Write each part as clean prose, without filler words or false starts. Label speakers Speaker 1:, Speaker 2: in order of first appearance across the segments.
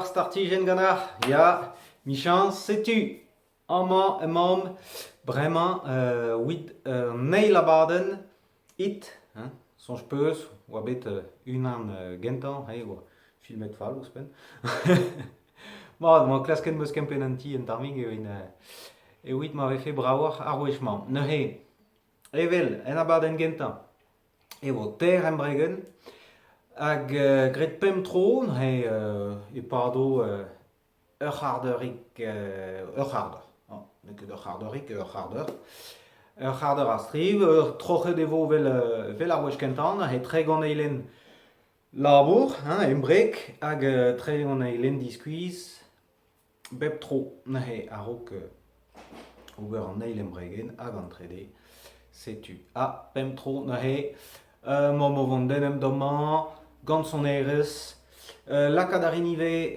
Speaker 1: ar startijenn ganeoc'h? Ya, 'michañs setu amañ emaomp bremañ evit an eil abadenn It, hein, soñj 'peus oa bet unan gentañ he oa filmet fall ouzhpenn. Mat, emañ klasket 'm eus kempenn an ti un tammig evit ma vefe bravoc'h ar wech-mañ. Neuze, evel en abadenn gentañ e vo teir embregenn hag graet pemp tro neuze e pado ur c'hardeurig ur c'hardeur n'eo ket ur c'hardeurig ur c'hardeur ur c'hardeur a striv troc'het e vo evel evel ar wech kentañ neuze 30 eilenn labour hein embreg hag 30 eilenn diskuizh Bep tro neuze a-raok ober an eil embregenn hag an trede. Setu ha pemp tro neuze. Emaomp o vont d'en em dommañ gant sonerezh. Lakaat a rin ivez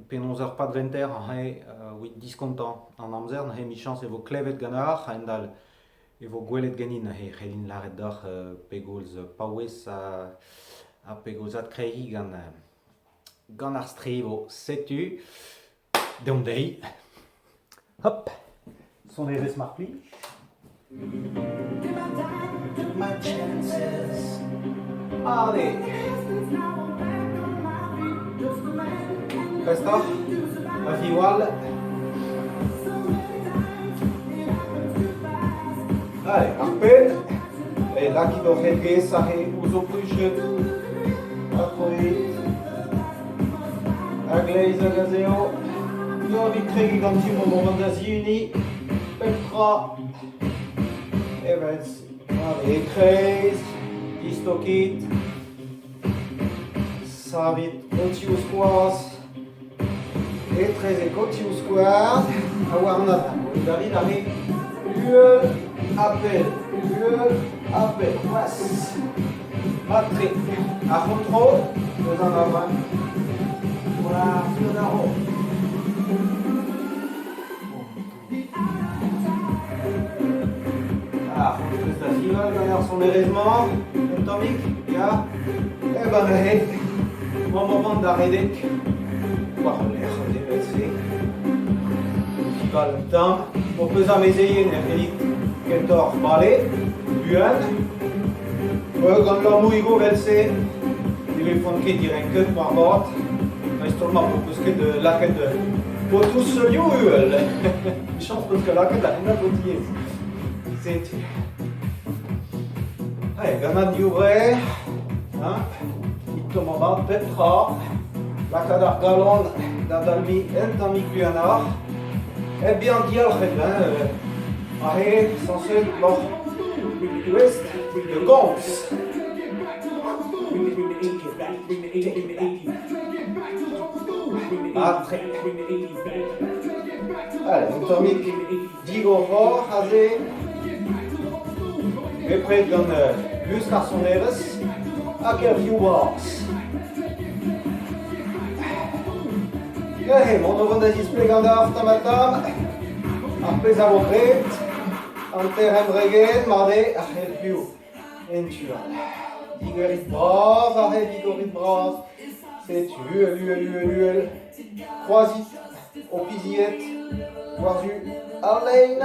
Speaker 1: penaos ur pad-venter aze evit diskontañ an amzer. Neuze 'michañs e vo klevet ganeoc'h a-hend-all e vo gwelet ganin neuze e c'hellin lâret deoc'h pegoulz paouez ha pegoulz adkregiñ gant Gant ar strivoù, setu, deomp dezhi. Hop, sonerezh mar plij. My chances. Allez. Prest oc'h? Da ziwall. Allez, ar penn. E lakit hoc'h elgez aze ouzh ho pruched. Ha troit. A-gleiz hag a-zehou. Eo evit kregiñ ganti mont mont da zihuniñ pep tra. Evel-se. Allez, e-kreiz, distokit. Savit ho tivskoaz. Etrezek ho tivskouarn ha war an avel. David a rit uhel ha pell, uhel ha pell. C'hoazh. Mat-tre. Ar c'hontrol eus an aval. War-zu an a-raok. Ar c'hontrol da ziwall gant ar sonerezh-mañ, un tammig, ya. Eh ben neuze, emaomp o vont da redek war al lec'h evel-se. Festival un tamm. Ho peus amezeien er c'hellit kentoc'h bale, buan. Gant lammoùigoù evel-se, ne vefont ket direnket moarvat. Dreist-holl mar ho peus ket lakaet botoù seulioù uhel. Chañs 'peus ket lakaet da hennad ho tiez. Setu. Allez, gant an div vrec'h, hein, it tommañ pep tra, lakaat ar galon da dalmiñ un tammig buanoc'h, hep bezañ dialc'het, hein, aze, sañset, loc'h ouest de gomz. Mat-tre. Allez, un tammig digoroc'h aze. Bepred gant lusk ar sonerezh hag er vioù bras. Neuze, mont o vont da zisplegañ deoc'h tamm-ha-tamm ar pezh a vo graet, hanter embregenn, mar eo ar c'helc'hioù en tu all. Digorit bras aze, digorit bras. Setu uhel, uhel, uhel, uhel. Kroazit ho pizied war-zu al lein.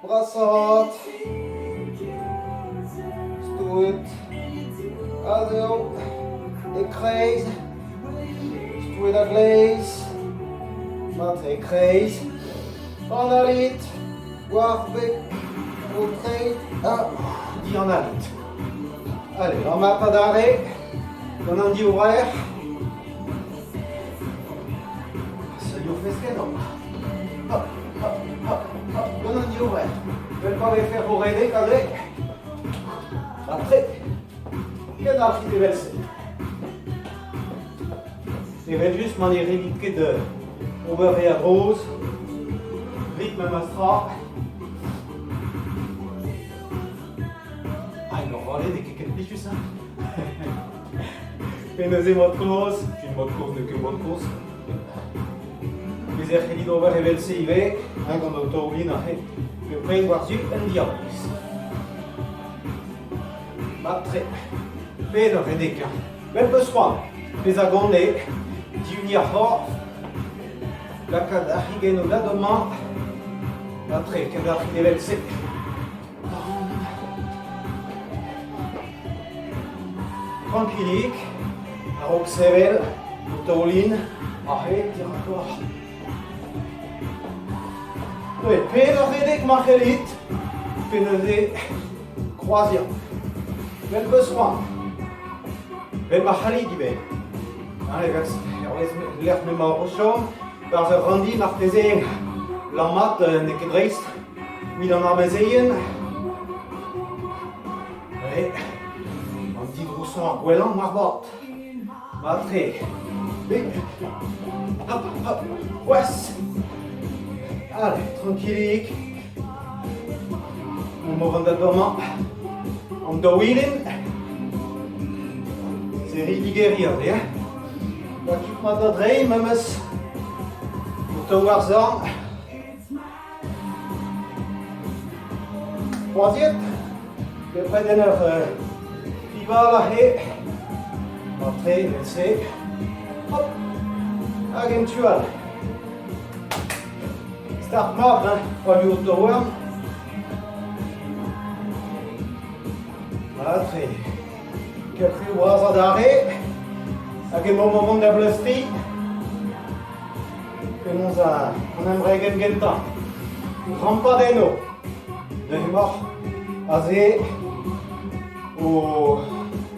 Speaker 1: Brasaat. Stouet. A-zehou. E-kreiz. Stouet a-gleiz. Mat e-kreiz. Analit. War beg ho treid ha dianalit. Allez, lammat adarre gant an div vrec'h. Seul feskennomp. Hop, hop, hop, hop, gant an div vrec'h. Vel pa vefe o redek aze. Mat-tre. Kendalc'hit evel-se. Evel-just ma ne rit ket ober re a-droz, rit memes tra. Ah, en ur vale n'eo ket ken plijus, hein. Pe neuze mod-kozh, fin mod-kozh n'eo ket mod-kozh. Bez e c'hellit ober evel-se ivez, hein, gant ho taoulin aze, bepred war-zu un diabarzh. Mat-tre. Pe ur redek, hein. Met 'peus c'hoant. Pezh a gont eo divniñ ar c'horf, lakaat ar c'higennoù da dommañ, ha-tre kendalc'hit evel-se. Trankilik, a-raok sevel, ho taolin, aze dirakoc'h. Pe da redek ma c'hellit, pe neuze kroaziañ. Vel 'peus c'hoant. Vel ma c'hallit ivez. Hervez lec'h m'emaoc'h o chom, 'barzh ur ranndi marteze lammat n'eo ket dreist evit an amezeien. An didrousañ ar gwellañ moarvat. Mat-tre. Hop, hop, c'hoazh. Allez, trankilik. Omp o vont da dommañ an daouilin. Serriñ digeriñ aze, hein. Lakit mat da dreiñ memes. O taouarn zorn. Kroaziet, bepred en ur fival aze, mat-tre evel-se, hop, hag en tu all. Start mat, hein, poanioù ho taouarn. Mat-tre. Kelc'hioù bras adarre, hag emaomp o vont da bleustriñ. Penaos an embregenn gentañ? Rampad eno. Neuze emaoc'h aze o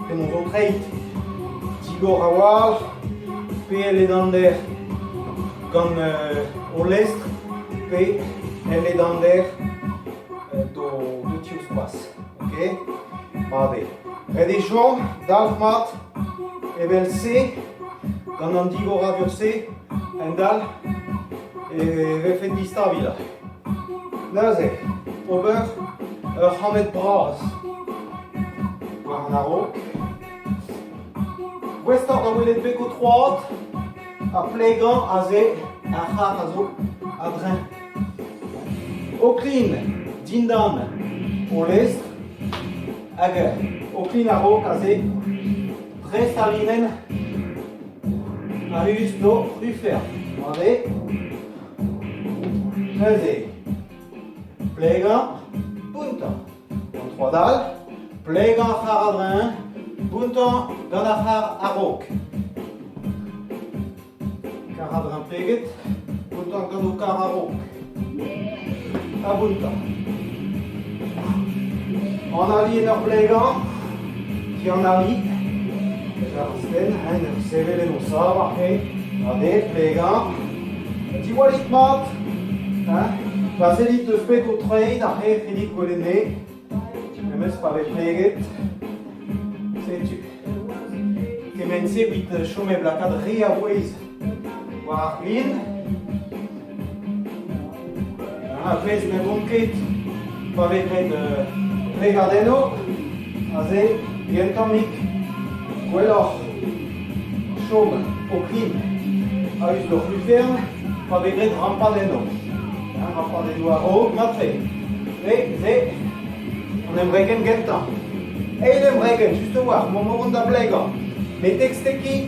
Speaker 1: penaos ho treid. Digor a-walc'h, pe el ledander gant ho lestr, pe el ledander d'ho tivskoaz. Ok? Mat eo. Ret eo chom dalc'hmat evel-se Gant an digoradur-se, a-hend-all, e vefen distabil. Neuze, ober ur c'hammed bras war an a-raok. Gouest oc'h da welet beg ho troad ha plegañ aze ar c'har a zo a-dreñv. Ho klin dindan ho lestr hag ho klin a-raok aze Dreist al linenn a-us d'ho rufer. Aze. Neuze, plegañ, bountañ. An troad all, plegañ ar c'har a-dreñv, bountañ gant ar c'har a-raok. Kar a-dreñv pleget, bountañ gant ho kar a-raok. Ha bountañ. Analiñ en ur blegañ, dianaliñ. Ar stenn, en ur sevel en ho sav aze, aze, plegañ. Diwallit mat, hein, pa sellit eus beg ho treid, aze c'hellit gwelet anezhe, memes pa vez pleget. Setu. Kement-se evit chom hep lakaat re a bouez war ar glin. Ar pezh ne gont ket pa vez graet plegadennoù, aze eo un tammig gwelloc'h chom o klin a-us d'hoc'h lufern pa vez graet rampadennoù. Rampadennoù a-raok mat-tre. Se, an embregenn gentañ. Eil embregenn, just a-walc'h, 'maomp o vont da blegañ. Betek stekiñ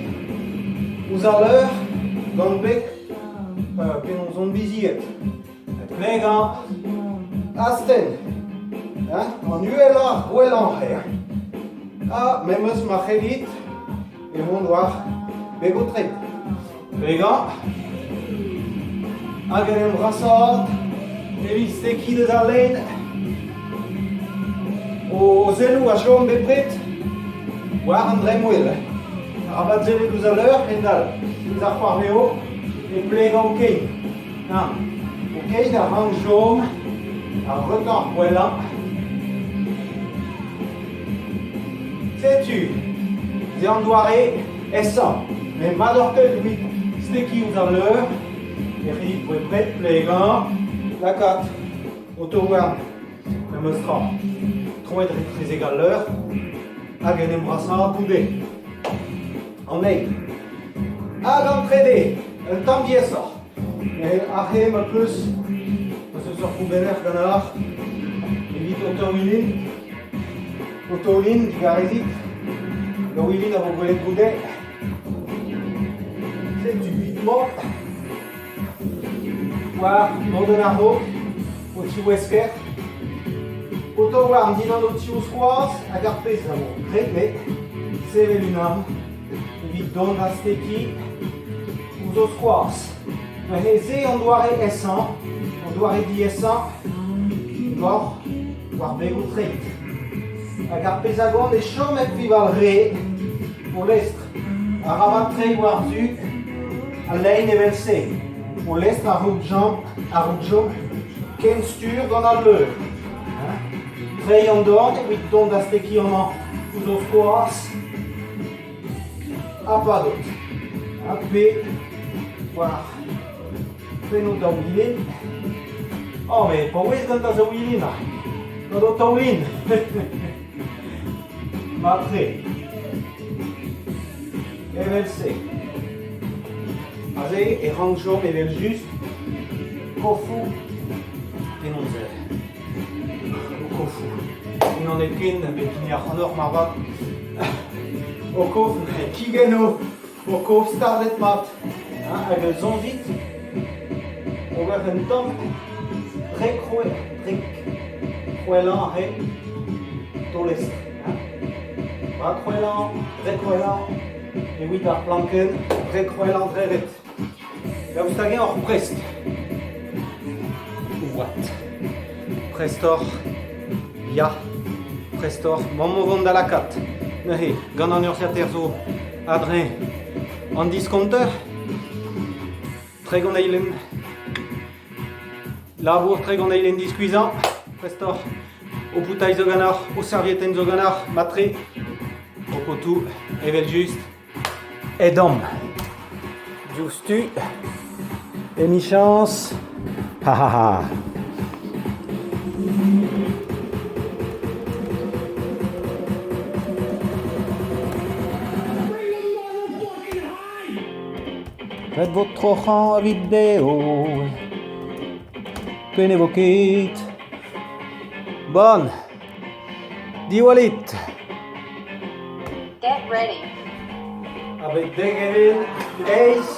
Speaker 1: ouzh al leur gant beg penaos on bizied. Plegañ, astenn, hein, an uhelañ ar gwellañ eo. Ha memes ma c'hellit e vont war beg ho treid. Plegañ hag en em vrasaat evit stekiñ deus al lein. O selloù a chom bepred war an dremmwel. Arabat sellet ouzh al leur, hend-all. Ouzh ar c'hoarveo e plegañ ho kein. Nann, ho kein a rank chom ar vreutañ ar gwellañ. Setu, se an doare aesañ. Met mat oc'h ket evit stekiñ ouzh al leur, e rit bepred plegañ, lakaat ho taouarn memes tra. Troet etrezek al leur hag en em vrasaat goude. An eil. Hag an trede, un tamm diaesoc'h. Aze ma peus ma zeus ur c'houbenner ganeoc'h evit ho taouilin. Ho taoulin, digarezit. Daouilin a vo gwelet goude. Setu 'vit-mañ war lodenn a-raok ho tiwesker, ho taouarn dindan ho tivskoaz hag ar pezh a vo graet met sevel unan evit dont da stekiñ ouzh ho skoaz. Neuze se an doare aesañ, an doare diaesañ deoc'h war beg ho treid. Hag ar pezh a gont e chom hep fiñval re ho lestr. Arabat treiñ war-zu al lein evel-se. Ho lestr a-raok chom kenstur gant al leur. Treiñ an dorn evit dont da stekiñ amañ ouzh ho skoaz ha padout. Ha pe war penn ho daoulin. Oh, met paouez gant da zaoulin, gant ho taoulin. Mat-tre. Evel-se. Aze e rank chom evel-just kofoù penaos ho kofoù. Unan hepken bet hini ac'hanoc'h moarvat. Ho kof, kigenno, ho kof stardet mat. Hag soñjit ober un tamm drekroellañ aze taol-estr. Rakroellañ, drekroellañ, evit ar plankenn, drekroellañ dre ret. Daoust hag-eñ oc'h prest? What? Prest oc'h? Ya, prest oc'h. Mamm o vont da lakaat. Neuze, gant an urzhiataer zo a-dreñv an diskonter, 30 eilenn. Labour 30 eilenn diskuizhañ, prest oc'h. Ho poutailh zo ganeoc'h, ho servietenn zo ganeoc'h, mat-tre. Ho potoù, evel-just. Edomp diouzhtu, emichañs. Ha ha ha. Ret vo troc'hañ evit dezho pe ne vo ket. Bon, diwallit.
Speaker 2: Get ready.
Speaker 1: A-benn dek evit eizh,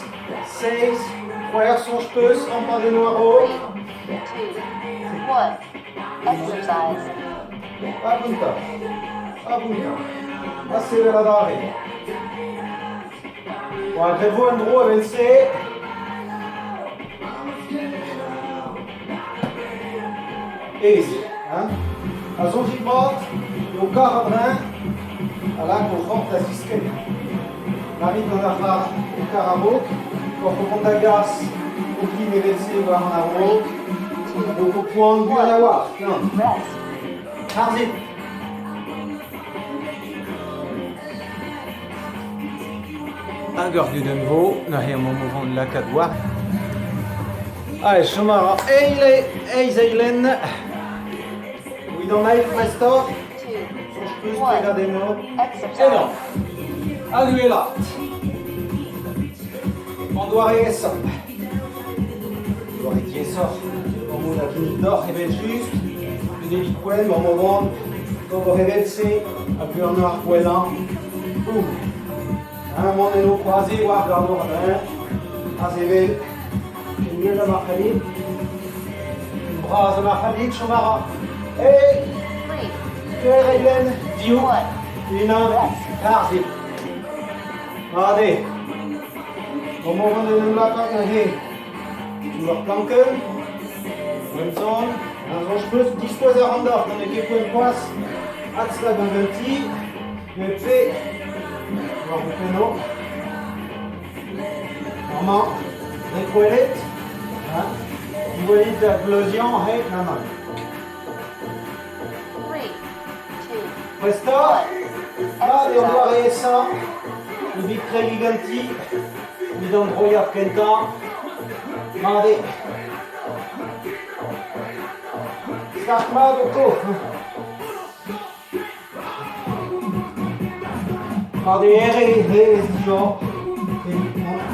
Speaker 1: seizh, c'hwec'h soñj 'peus ampadennoù a-raok.
Speaker 2: 3, 2, 1. Exercise.
Speaker 1: Ha bountañ, ha bountañ, ha sevel adarre. Bon, graet vo un dro evel-se. Aes, hein? Ha soñjit mat eo kar a-dreñv a lak o c'horf da ziskenn. Marit gant ar c'har ho kar a-raok, oc'h o vont da gas ho glin evel-se war an a-raok, ho poan buan a-walc'h, nann. Harzit! Hag ur gudenn vo, neuze emaomp o vont lakaat war. Ah, chom a ra eil eizh eilenn. Evit an eil prestoc'h, soñj peus pregadennoù. Eno, hag uhelat. An doare aesañ. Doare diaesoc'h, emañ da ginnig deoc'h evel-just. Met evit poent emañ o vont d'ober evel-se ha buanoc'h gwellañ. Boum. Mont en ho kroaze war gant a-dreñv, ha sevel ken uhel ha ma c'hallit. Ken bras ha ma c'hallit, chom a ra. Hey! Ter eilenn, div, unan, harzit. Mat eo. Emañ o vont en em lakaat neuze sur ur plankenn, Gwenson, ar soñj 'peus diskouez a ran deoc'h n'eo ket poent c'hoazh adstagañ ganti, met se war ho pennoù. Amañ, rekwelet, hein, diwelit da gleuziañ he nann nann. Prest oc'h? Mat eo an doare aesañ evit kregiñ ganti evit an droiad kentañ. Mat eo. Start-mat ho kof. Mat eo ere ez dija evit mont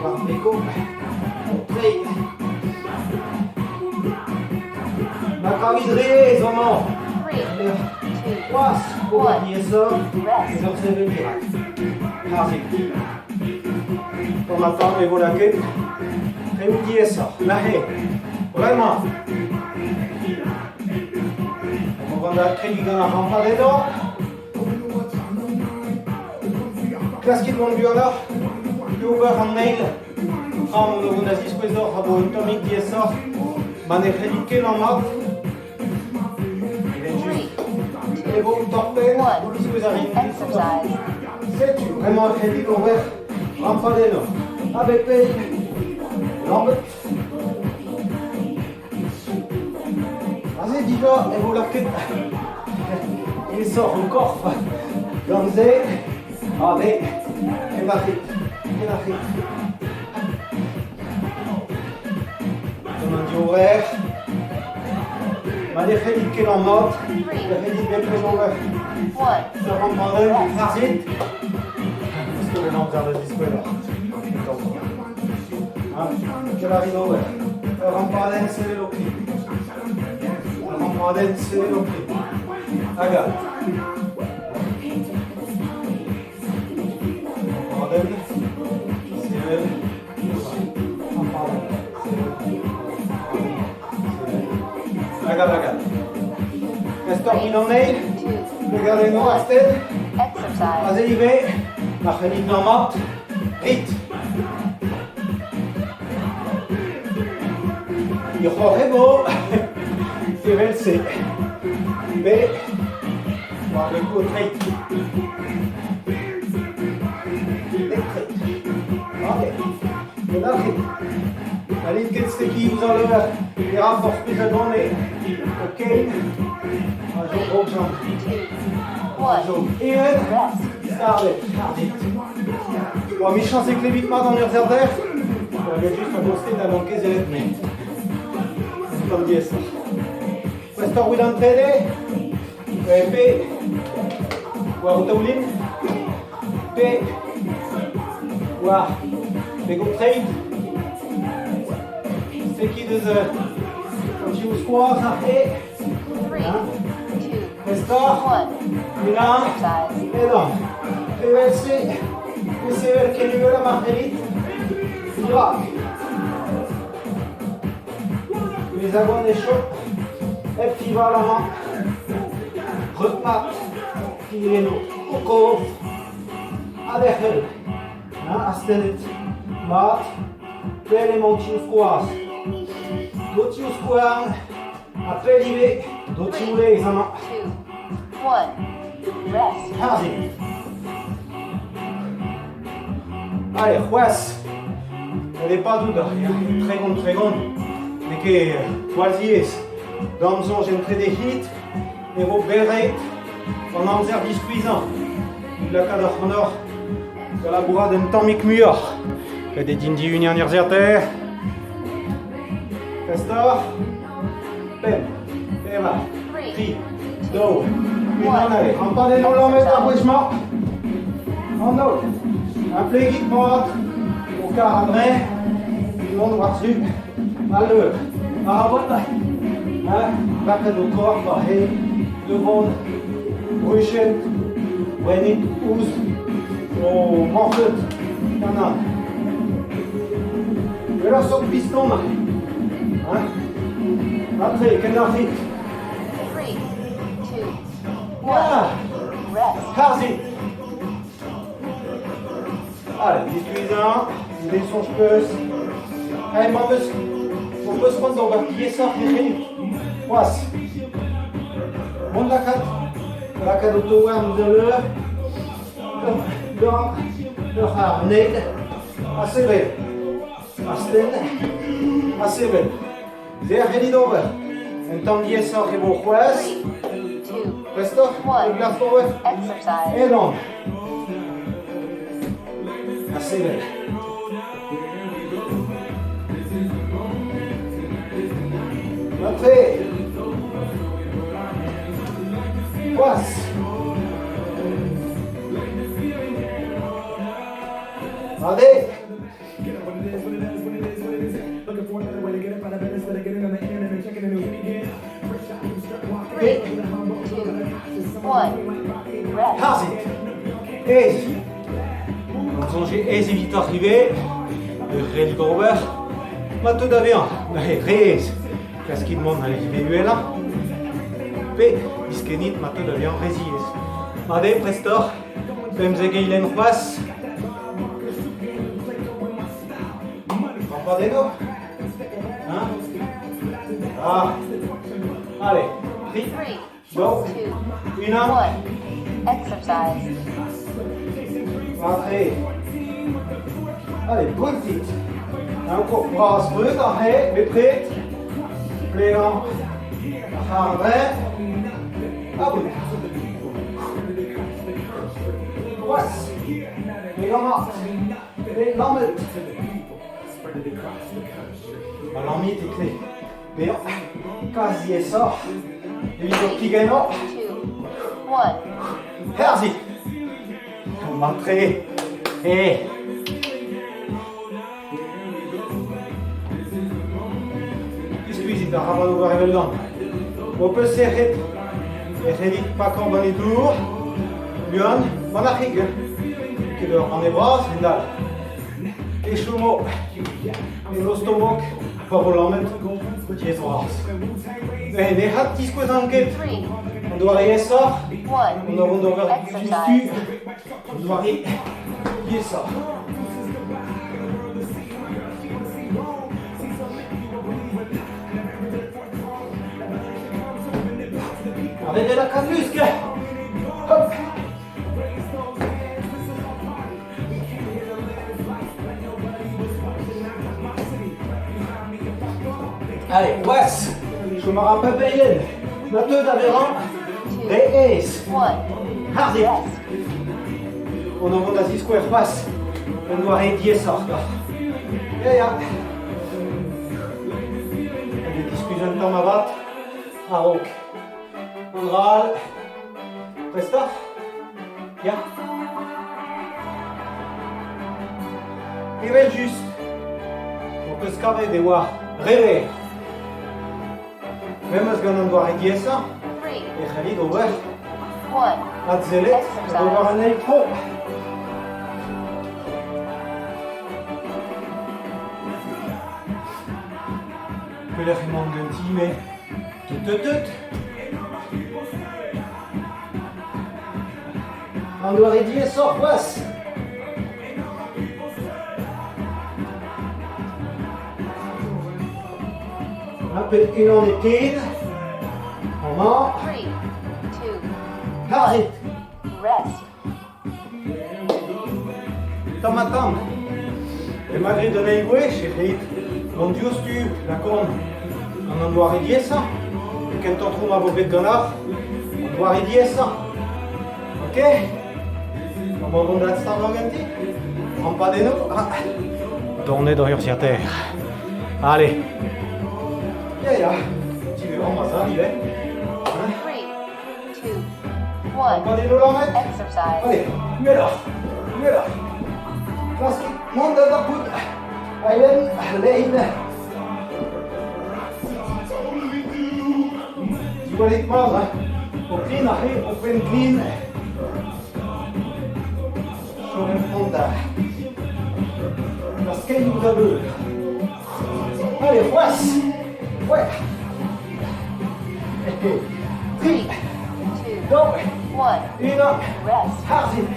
Speaker 1: war beko ho treid. Ma kavit re ez amañ. C'hoazh ober diaesoc'h ez ur sevel dirak. Harzit. Tamm-ha-tamm e vo lakaet reoù diaesoc'h. Neuze, bremañ, emañ gant ar kregiñ gant ar rampadennoù. Klaskit mont buanoc'h, ober an eil tra mont o vont da ziskouez deoc'h a vo un tammig diaesoc'h ma ne c'hellit ket lammat. Evel-just, e vo torr-penn, diskouez a rin. Setu, bremañ e c'hellit ober rampadennoù. A bep eil, lammet. Aze dija e vo lakaet aesoc'h ho korf gant se. Aze, kenac'hit, kenac'hit. Gant an divrec'h. Ma ne c'hellit ket lammat, e c'hellit bepred ober ur rampadenn harzit. Eus ket an amzer da ziskouez Ket a rit ober. Ur rampadenn sevel ho pri. Ur rampadenn sevel ho pri. Hag all. Rampadenn sevel rampadenn sevel sevel. Hag all hag all. Restoc'h unan eil. Plegadennoù astenn. Aze ivez, ma c'hellit lammat. Rit. Hiroc'h e vo evel-se. Pe war le ho treid. Dek treid. Allez, kendalc'hit. N'hallit ket stekiñ ouzh al leur. E ra forzh petra gant ho kein. Ha zo Roxanne. Zo eeun. Stardet. Hardit. Bon, michañs e klevit mat an urzhiataer. Evel-just a gosted da manket sellet me. Un tamm diaesoc'h. Prest oc'h evit an trede? Pe war ho taoulin? Pe war beg ho treid? Sekit eus an divskoaz ar c'he. Prest oc'h? Unan, edan. Evel-se, e sevel ken uhel ha ma c'hellit. Dirak. Les aguan e chom hep fival amañ. Reut-mat, filenno ho kof ha derc'hel. Hein, astennet mat, pell emañ divskoaz. D'ho tivskouarn ha pell ivez d'ho tivlez amañ. Harzit. Allez, c'hoazh. Elle est pas dout, 30 30. N'eo ket gwall ziaes. D'am soñj en trede hit e vo berraet an amzer diskuizhañ. Evit lakaat ac'hanoc'h da labourat un tammig muioc'h. Ret eo din dihuniñ an urzhiataer. Prest oc'h? Pemp, pevar, tri, daou, unan allez. Rampadenn ho lammet ar wech-mañ. An holl. Implegit mat ho kar a-dreñv evit mont war-zu al leur. Arabat hein, lakaat ho korf war he devant bruched, brennit ouzh ho morc'hed kanal. Ur seurt piston hein. Mat-tre, kendalc'hit.
Speaker 2: 3, 2, 1,
Speaker 1: Ya,
Speaker 2: rest.
Speaker 1: harzit. Allez, diskuizhañ, goude soñj peus. Hey, ma 'meus ho peus c'hoant d'ober diaesoc'h dec'hel c'hoazh. Mont lakaat, lakaat ho taouarn ouzh al leur. Ur, ur c'harr-ned ha sevel. Astenn ha sevel. Se a c'hellit ober. Un tamm diaesoc'h e vo c'hoazh.
Speaker 2: 3, 2,
Speaker 1: Prest oc'h
Speaker 2: 1,
Speaker 1: e glask ober?
Speaker 2: exercise.
Speaker 1: Edon. Ha sevel. Mat-tre. C'hoazh. Mat eo.
Speaker 2: 3, 2, 1, rest.
Speaker 1: Harzit. Ez. Soñj eo aes evitoc'h ivez, ur c'hellig ober, ma teu da vezañ neuze re aes. Klaskit mont al live uhelañ, pe diskennit ma teu da vezañ re ziaes. Mat eo prestoc'h, 15 eilenn c'hoazh. Rampadennoù Hein Ah Allez, tri, daou, unan.
Speaker 2: Exercise.
Speaker 1: Rentrez. Allez, bountit. Un bras breut aze, bepred. Plegañ ar c'har-dreñv. Ha bout. C'hoazh. Plegañ mat. Pe lammet. Ma lammit e tle bezañ kazi aesoc'h evit ho kigennoù. Herzi! Mat-tre! Eh! Diskuizhit arabat ober eveldon. Ho peus sec'hed e c'hellit pakañ gant e dour. Buan, gant ar c'hig. Ket ur rann bras, hend-all. E chomo e lostomok pa vo lammet diaes bras. Ne nec'hat tiskouezan ket an doare aesoc'h, an a vont d'ober diouzhtu an doare diaesoc'h. Arrêtez la lusk. Hop. Allez, c'hoazh! Chom a ra pep eilenn. Ma teu da vezañ re aes. Hardi! On en vont da ziskouez c'hoazh un doare diaesoc'h deoc'h. Ya, ya. Hag e diskuizh un tamm avat a-raok. An dra all. Prest oc'h? Ya. Evel-just, ho peus kavet e oa re verr. Memes gant an doare diaesañ e c'hellit ober adsellet hag ober an eil tro. Pelec'h emañ ganti me? Tut tut tut! An doare diaesoc'h c'hoazh. Ha pet unan e ken. Amañ. Harzit. Tamm-ha-tamm. Emañ graet an eil gwech e c'hellit gant diouzhtu lakaomp gant an doare diaesañ. E kentañ tro ma vo bet ganeoc'h an doare diaesañ. Ok? Amañ vont da adstagañ ganti? Rampadennoù? Ah. Dornet hoc'h urzhiataer. Allez. Ya, ya. Tivezañ ma zad ivez. Allez, uheloc'h, uheloc'h. Klaskit mont da dapout eilenn lein. Diwallit mat, hein. Ho klin aze, ho penn glin. Chom en front da. Da skeiñ ouzh al leur. Allez, c'hoazh. Ouais. Tri, daou, unan, harzit.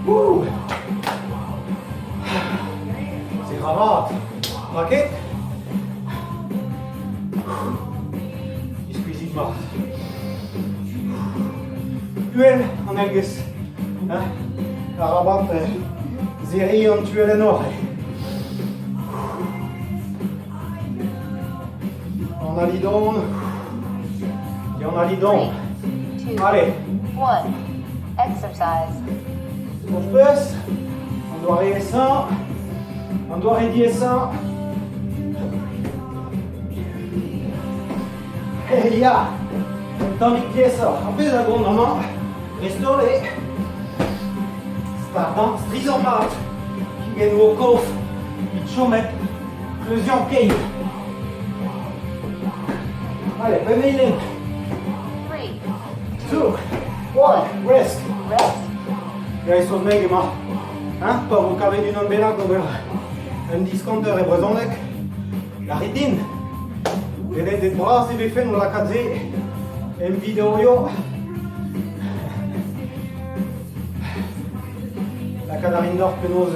Speaker 1: Ouh. C'est ravat. Raket. Diskuizhit mat. Uhel an elgez. Hein? Arabat serriñ an tuell en hoc'h. An alidon. An alidon. Allez.
Speaker 2: One. Exercise.
Speaker 1: On peus, an doare aesañ, an doare diaesañ. Eh ya, un tammig diaesoc'h. Ar pezh a gont amañ, dreist-holl eo stardañ strizhañ mat kigennoù ho kof evit chom hep kleuziañ kein. Allez, pemp eilenn. Two, one, rest.
Speaker 2: Rest.
Speaker 1: Ya, e saozneg emañ. Hein, pa vo kavet unan bennak d'ober un diskonter e brezhoneg, lârit din. Dedennet bras e vefen o lakaat se em videoioù. Lakaat a rin deoc'h penaos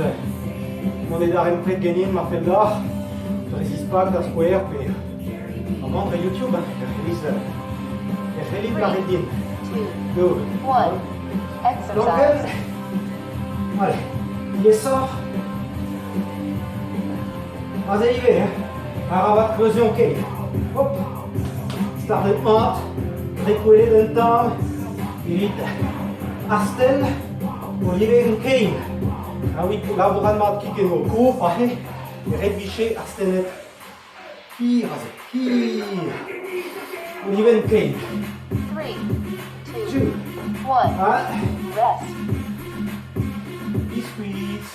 Speaker 1: mont e darempred ganin mar fell deoc'h, dre zispak da skouer pe amañ dre YouTube, e c'hellis e c'hellit lâret din.
Speaker 2: 2, 1, exercise.
Speaker 1: Allez, diaesoc'h. Aze ivez, hein. Arabat kleuziañ ken. Hop. Stardet mat, rekwelet un tamm evit astenn olivenn kein. Ah oui, labourat mat kig en ho kof aze, ret 'vije astennet hir aze, hir. Olivenn kein.
Speaker 2: 3, 2,
Speaker 1: Two.
Speaker 2: 1,
Speaker 1: Ah,
Speaker 2: rest.
Speaker 1: Biscuits.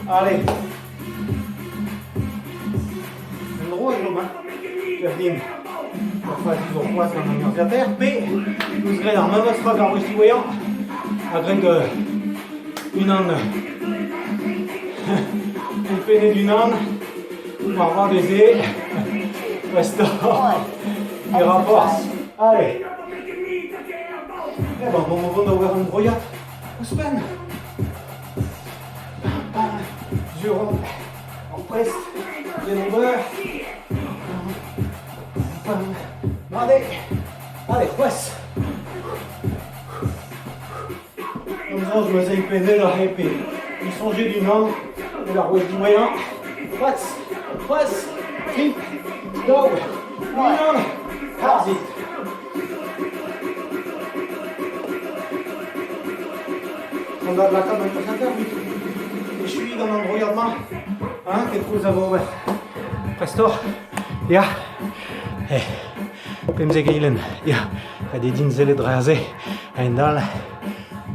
Speaker 1: Allez. Un dro e chom, hein. Kerdin. Ur fazi zo c'hoazh gant an urzhiataer, pe ouzh graet ar memes tra ar wech diwezhañ, ha graet unan ouzhpennet unan, moarvat ez eo prestoc'h e ra forzh. Allez. Eh ben, bon, on va d'ober un droiad ouzhpenn. Sur en prest d'en ober. Allez, allez, c'hoazh. Comme ça, je me sais peser la épée. Il songeait du nom de la rouette du moyen. C'hoazh, c'hoazh, tri, daou, unan, harzit. Mont da lakaat an urzhiataer evit echuiñ gant an droiad-mañ. Hein, kenkoulz a vo ober. Prest oc'h? Ya. Eh, 15 eilenn. Ya, ret eo din sellet dre aze. A-hend-all,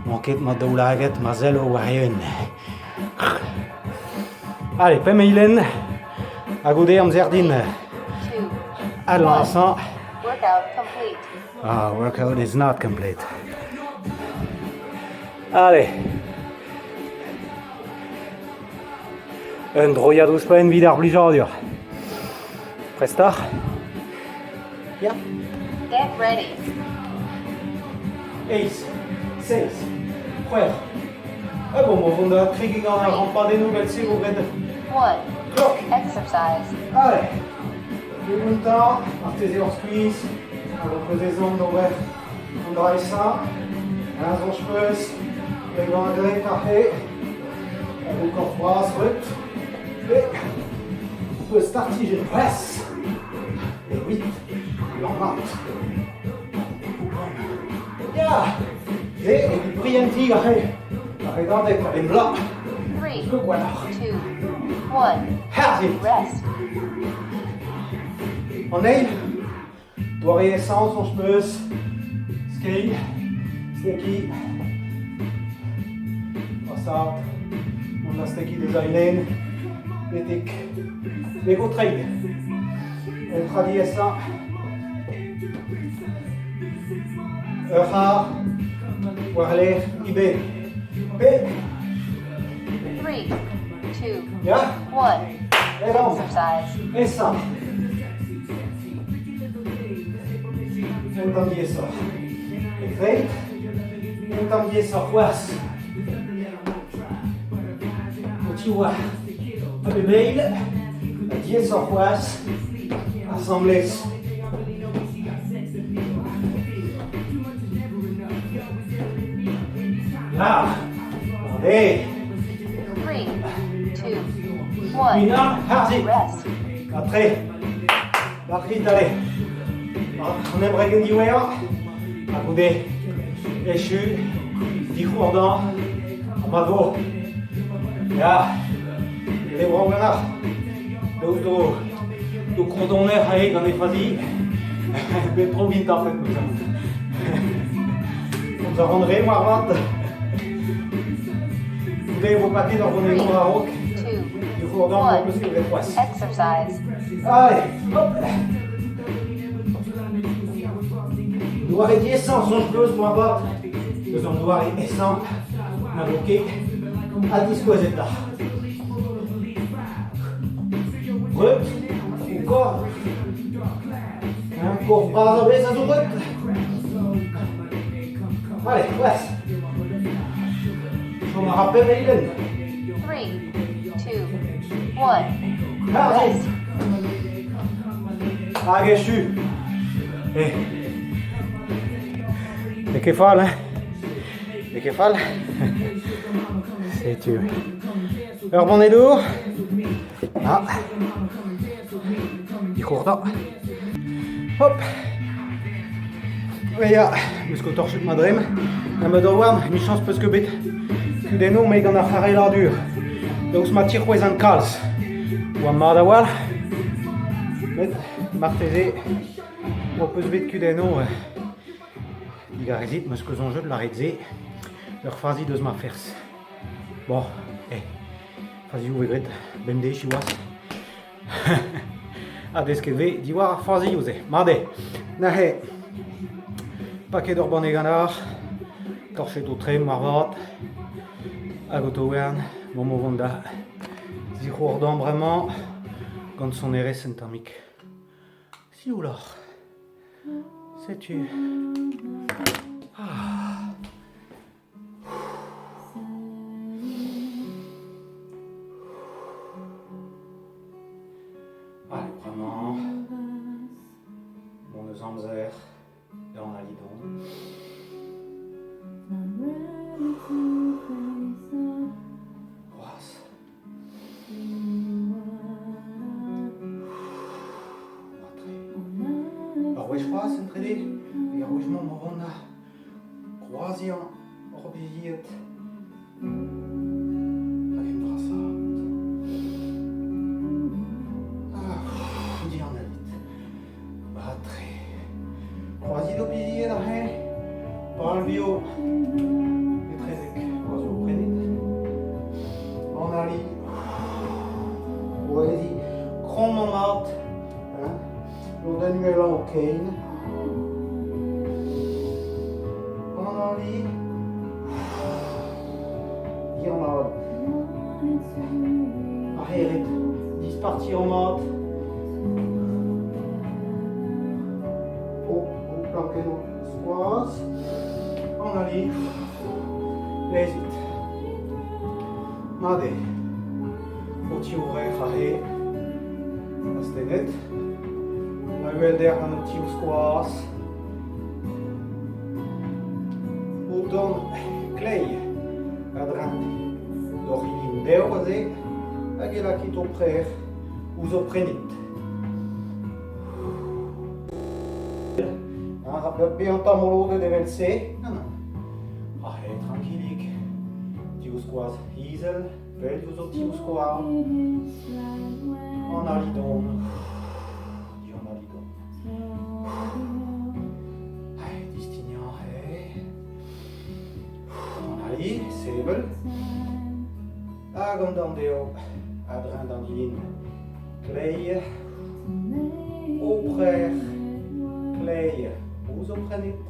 Speaker 1: n'emañ ket ma daoulagad ma sello war-eeun. Allez, pemp eilenn. Ha goude amzer din adlañsañ.
Speaker 2: Workout complete.
Speaker 1: Ah, workout is not complete. Allez. Un droiad ouzhpenn evit ar blijadur. Prest oc'h? Ya.
Speaker 2: Get ready.
Speaker 1: Eizh, seizh, c'hwec'h. Ah bon, on vont da kregiñ gant ar rampadennoù vel-se vo graet.
Speaker 2: 1.
Speaker 1: Klok.
Speaker 2: Exercise.
Speaker 1: Allez. Diwentañ, marteze hor skuizh, hag ho peus ezhomm d'ober an dra aesañ. Un soñj 'peus, bevañ graet aze, hag ho korf bras reut. Et ho peus startijenn c'hoazh. Evit lammat. Ya! Et evit brientiñ aze, ar redadeg a-benn bloaz.
Speaker 2: 3,
Speaker 1: Zo gwelloc'h.
Speaker 2: 2, 1,
Speaker 1: Harzit!
Speaker 2: rest.
Speaker 1: An eil, doare esañs soñj 'peus, skeiñ, stekiñ, brasaat, mont da stekiñ deus al lenn betek beg ho treid. Un dra diaesañ, ur c'har war-lerc'h eben. Pe
Speaker 2: 3, 2,
Speaker 1: Ya
Speaker 2: 1,
Speaker 1: Edan.
Speaker 2: exercise.
Speaker 1: Esa. Un tamm diaesoc'h. E treid. Un tamm diaesoc'h c'hoazh. O tiwall. A bep eil. Ha diaesoc'h c'hoazh. Asambles. Ya. Allez.
Speaker 2: 3, 2, 1,
Speaker 1: Unan, harzit.
Speaker 2: rest.
Speaker 1: Atre. Dalc'hit, allez. An embregenn diwezhañ. Ha goude echu dic'hourdañ ha mat vo. Ya, levrañ ganeoc'h. Daoust d'ho kourdoner aze gant e fazi. Bet tro vint tapet, Komz a ran re moarvat. Goude e vo paket ar vonennoù a-raok.
Speaker 2: 2, 1, exercise.
Speaker 1: Allez, hop. Doare diaesañ soñj peus moarvat eus an doare aesañ na vo ket addiskouezet da. Reut, ho korf. Un korf bras a-bezh a zo reut. Allez, c'hoazh. Chom a ra pemp eilenn.
Speaker 2: 3, 2, 1.
Speaker 1: Rest. Hag echu. Eh. N'eo ket fall, hein? N'eo ket fall? Setu. Ur banne dour. Ah. Dic'hourdañ. Hop. Ya, meus ket torchet ma dremm. Ha ma daouarn, emichañs 'peus ket bet kudennoù met gant ar c'harrelladur. Daoust ma tic'hwezan kalz. Oa mat a-walc'h. Met marteze ho peus bet kudennoù. Digarezit, 'meus ket soñjet lâret se. Ur fazi deus ma ferzh. Bon, eh, fazioù 'vez graet bemdez siwazh. Ha desket 'vez diwar ar fazioù-se. Mat eo. Neuze, paket ur banne ganeoc'h, torchet ho tremm moarvat, hag ho toern, 'maomp o vont da zic'hourdañ bremañ gant sonerezh un tammig siouloc'h. Setu. Ah. Allez, bremañ, m'hon eus amzer da analiñ C'hoazh. Mat-tre. Ur wech c'hoazh en trede, hag ar wech-mañ emañ vont da Kroaziañ hor bizied hag en brasaat. Ah, dianalit. Mat-tre. Kroazit ho bizied aze, palvioù etrezek kroazioù prenit. Analiñ. C'hwezhiñ krommañ mat. Hein? Lodenn uhelañ ho kein. Analiñ. Dianad. Aherit. Dispartiañ mat. Ho, ho plankennoù skoaz. Analiñ. Lezit. Mat eo. Ho tivrec'h aze. Astennet. A-uhelder gant ho tivskoaz. Ho dorn kleiz a-dreñv d'hoc'h ilin dev aze hag e lakit ho prec'h ouzh ho prenit. Bezañ tamolodet evel-se. Nann, nann. Aze, trankilik. Divskoaz izel. Pell diouzh ho tivskouarn. Analit-on. Dianalit-on. Distignañ eo. Analiñ, sevel. Hag an dorn dezho a-dreñv d'an ilin. Kleier. Ho prec'h. Kleier. Ouzh ho prenit.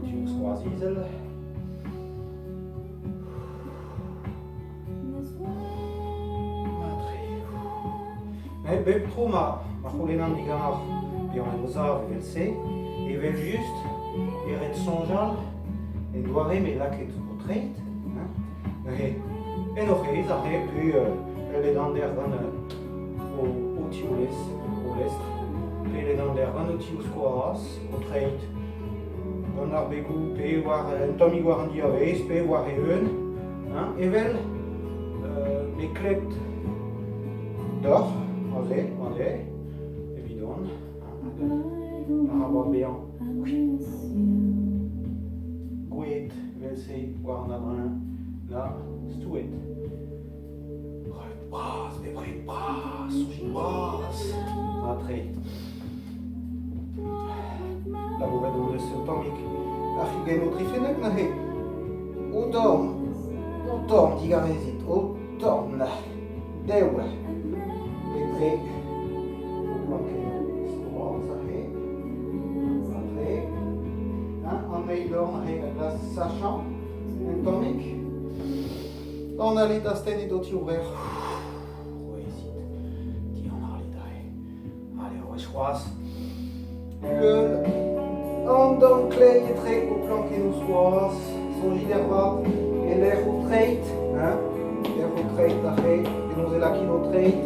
Speaker 1: Divskoaz izel. Met bep tro ma c'houlennan diganeoc'h bezañ en o sav evel-se, evel-just e ret soñjal en doare m'eo lakaet ho treid, hein, neuze en hoc'h aes aze pe ul ledander gant ho tivlez, ho lestr, pe ledander gant ho tivskoaz, ho treid. Gant ar begoù pe war un tammig war an diavaez pe war-eeun, hein, evel me klebt deoc'h aze, aze, evidon, hein, arabat bezañ gouezet evel-se war an adreñv na stouet. Bras, bepred bras, soñjit bras, mat-tre. Labouret hon eus un tammig ar c'higennoù trifennek neuze. Ho torn, ho torn, digarezit, ho torn, dev etre ho plankennoù skoaz aze. dorn aze a glask sachañ un tammig. Analit, astennit ho tivrec'h. C'hwezhit. Dianalit aze. Ale, ur wech c'hoazh. Uhel. An dorn kleiz etre ho plankennoù skoaz. Soñjit ervat e-lec'h ho treid. Hein? Lec'h ho treid aze. Penaos e lakit ho treid.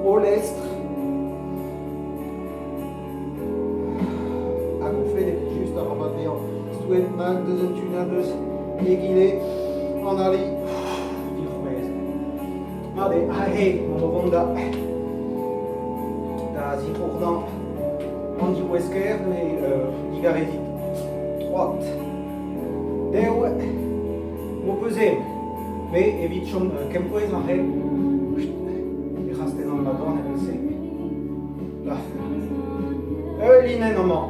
Speaker 1: Ho lestr. Hag o fenn evel-just arabat dezhañ stouet nag deus un tu na deus egile. Analiñ dic'hwezh. Mat eo, aze emaon o vont da da zic'hourdañ an diwesker neuze digarezit troad. Dev m'ho peus ezhomm. Me evit chom kempouez aze e c'hastennan ma dorn evel-se. Ul linenn amañ.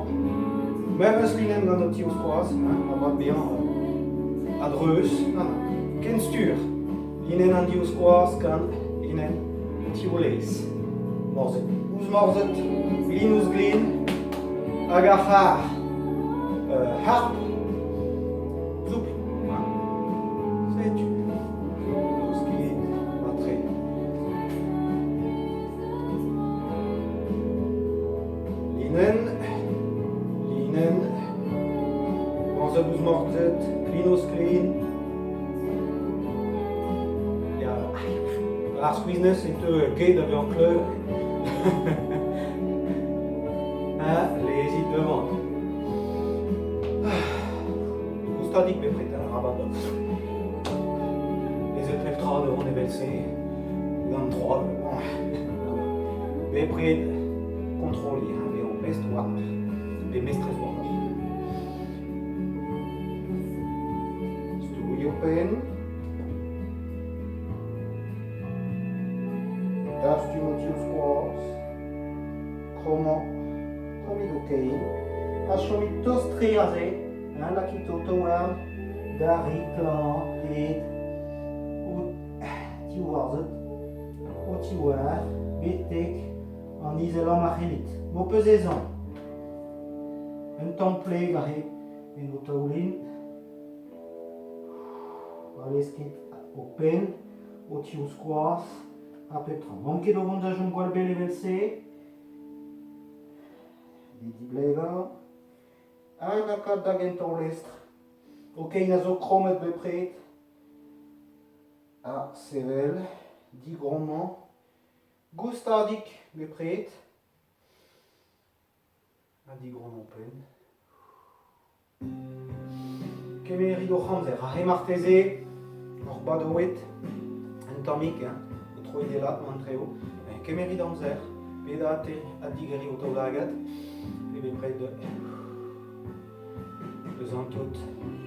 Speaker 1: Memes linenn gant ho tivskoaz, hein, a-bad bezañ a-dreuz. Nann, kenstur. Linenn an divskoaz gant linenn an tivlez. Morzhed ouzh morzhed, glin ouzh glin, hag ar c'harr harp soupl. Setu. Laoskit matre. Linenn, linenn, morzhed ouzh morzhed, klin ouzh klin. Ya, ar skuizhnez e teu ket da vezañ klevet. Ha lezit devant. Goustadik bepred, arabat Lezet pep tra devant evel-se, gant troad. Bepred kontroliñ ha bezañ mestr warnoc'h, pe mestrez warnoc'h. Stouiñ ho penn. Dastum ho tivskoaz. Kromañ, kromit ho kein. Ha chomit tost-tre aze, hein, lakit ho taouarn da riklañ hed ho tivvarzhed, ho tivhar, betek an izelañ ma c'hellit. M'ho peus ezhomm. Un tamm pleg aze en ho taoulin. Pa leskit ho penn, ho tivskoaz ha pep tra. N'on ket o vont da chom gwall bell evel-se. Evit diblegañ. Ha lakaat da gentañ lestr. Ho kein a zo krommet bepred. Ha sevel, digrommañ. Goustadik bepred. Ha digrommañ penn. Kemerit hoc'h amzer. Aze marteze oc'h badoet un tammig, hein, o troidellat an treo. Kemerit amzer, pe da addigeriñ ho taoulagad, pe bepred eus an tout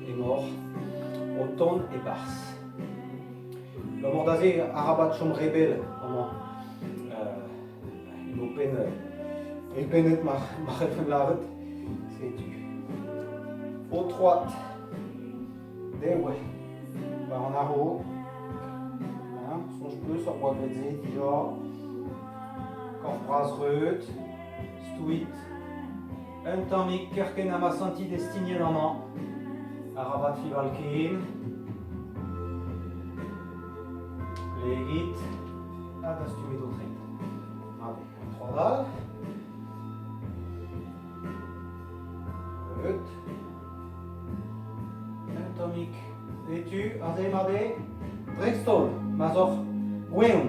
Speaker 1: emaoc'h o tont e-barzh. Abalamour da se, arabat chom re bell amañ. En ho penn, eilpennet ma c'hellfen lâret. Setu. Ho troad dev war an a-raok. Hein, soñj 'peus hor boa graet se dija. Korf bras reut, stouit. Un tammig kerkent ha ma santit e stignet amañ. Arabat fival ken. Plegit ha dastumit ho treid. Mat eo, un troad all. Reut. Un tammig setu aze mat eo. Dreist-holl, ma'z oc'h gwevn,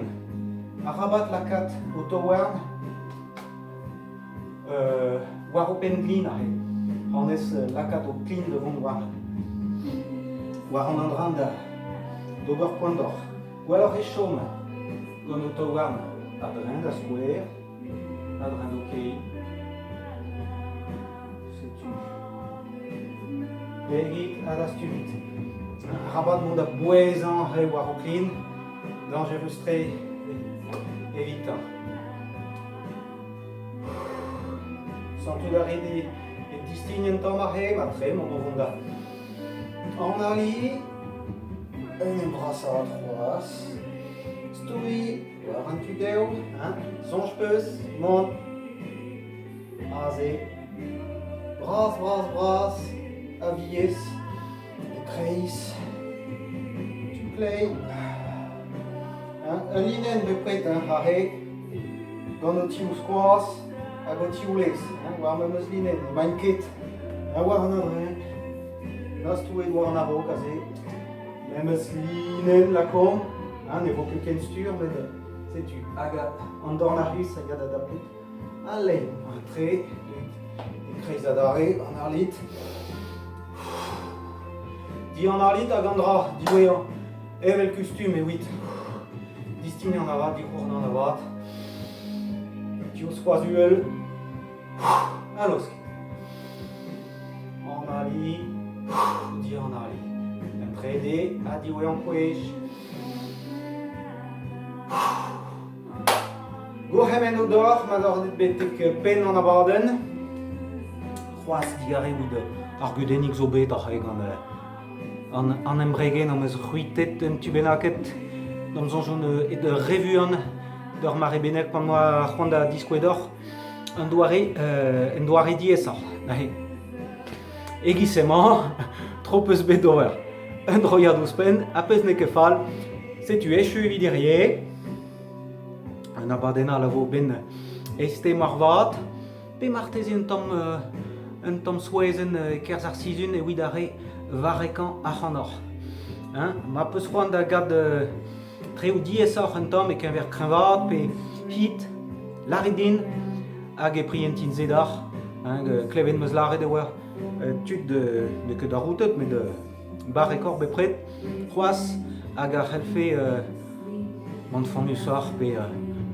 Speaker 1: arabat lakaat ho taouarn war ho penn-glin aze. Anez lakaat ho klin da vont war war an andran da d'ober poan deoc'h. Gwelloc'h eo chom gant ho taouarn a-dreñv da skouer, a-dreñv d'ho kein. Setu. Pegit ha dastumit. Arabat mont da bouezañ re war ho klin, dañjerus-tre evitañ. Santout a rit e distign un tamm aze, matre mont o vont da analiñ, en em brasaat c'hoazh, stouiñ war an tu dehoù, hein, soñj 'peus mont aze, bras, bras, bras. A-viez, e-kreiz, tu kleiz. Hein, ul linenn bepred hein, aze, gant ho tivskoaz hag ho tivlez, hein, war memes linenn, emaint ket ha war an adreñv. Na stouet war an a-raok aze. Memes linenn lakaomp, hein, ne vo ket ken stur, met setu, hag an dorn a-ruz a ya da dapout al lein. Tre, e-kreiz adarre, an arlit. Dianalit hag an dra diwezhañ, evel kustum evit distignañ avat, dic'hournañ avat. Divskoaz uhel, ha laosk. Analiñ, dianaliñ. Un trede ha diwezhañ kwech. Gourc'hemennoù deoc'h ma 'z oc'h betek penn an abadenn. C'hoazh digarez evit ar gudennig zo bet oc'h gant an, an embregenn am eus c'hwitet un tu bennaket. D'am soñj on aet re vuan d'ur mare bennak pan oa c'hoant da diskouez deoc'h un doare, un doare diaesoc'h. Neuze, e-giz emañ, tro 'peus bet d'ober un droiad ouzhpenn, ha pezh n'eo ket fall. Setu echu evit hirie. Un abadenn all a vo 'benn eizhte moarvat, pe marteze un tamm un tamm souezhenn e-kerzh ar sizhun evit ar re varrekañ ac'hanoc'h. Hein? Ma 'peus c'hoant da gad traoù diaesoc'h un tamm e-keñver kreñvaat pe hit, lârit din hag e prientin se deoc'h. Hein, klevet 'm eus lâret e oa tud n'eo ket arroutet met barrekoc'h bepred c'hoazh hag a c'hellfe mont fonnusoc'h pe,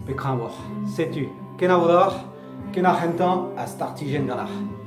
Speaker 1: pe kreñvoc'h. Setu, kenavo deoc'h, ken ar c'hentañ ha startijenn ganeoc'h.